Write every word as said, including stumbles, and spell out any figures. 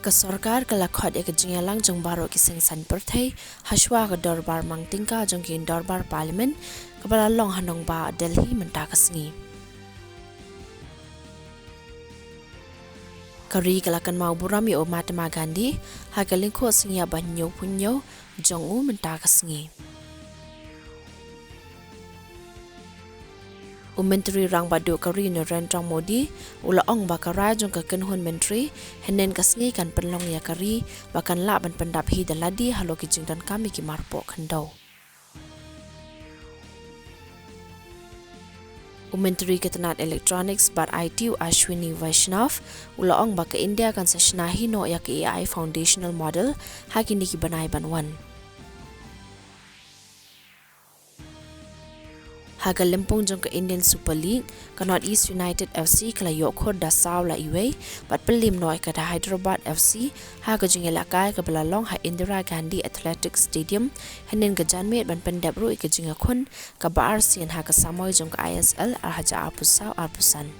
Ka sorkar ka la khot ïa ka jingïalang jong baroh ki seng saiñ pyrthei hashwa ka dorbar mang tyngka jong ki dorbar Parliament kaba la long ha nongbah Delhi mynta ka sngi. Ka ri ka la kynmaw burom ïa u Mahatma Gandhi ha ka lyngkhuh sngewbha ba hynñiewphew hynñiew jong u mynta ka sngi. U Myntri Rangbah Duh ka ri Narendra Modi u la ong ba ka rai jong ka kynhun myntri hynnin ka sngi kan pynlong ïa ka ri ba kan lah ban pyndap hi da lade halor ki jingdonkam ïa ki marpoh khyndew. U Myntri ka tnat Electronics bad I T u Ashwini Vaishnaw u la ong ba ka India kan sa shna hi noh ïa ka A I Foundational Model ha kine ki bnai ban wan. Ha ka lympung jong ka Indian Super League, ka North East United F C ka la ïoh khur da saw la iwei bad pynliem noh ïa ka da Hyderabad F C ha ka jingïalehkai kaba la long ha Indira Gandhi Athletics Stadium hynnin ka janmiet ban pyndep ruh ïa ka jingïakhun kaba arsien ha ka samoi jong ka I S L ar hajar arphew saw arphew san.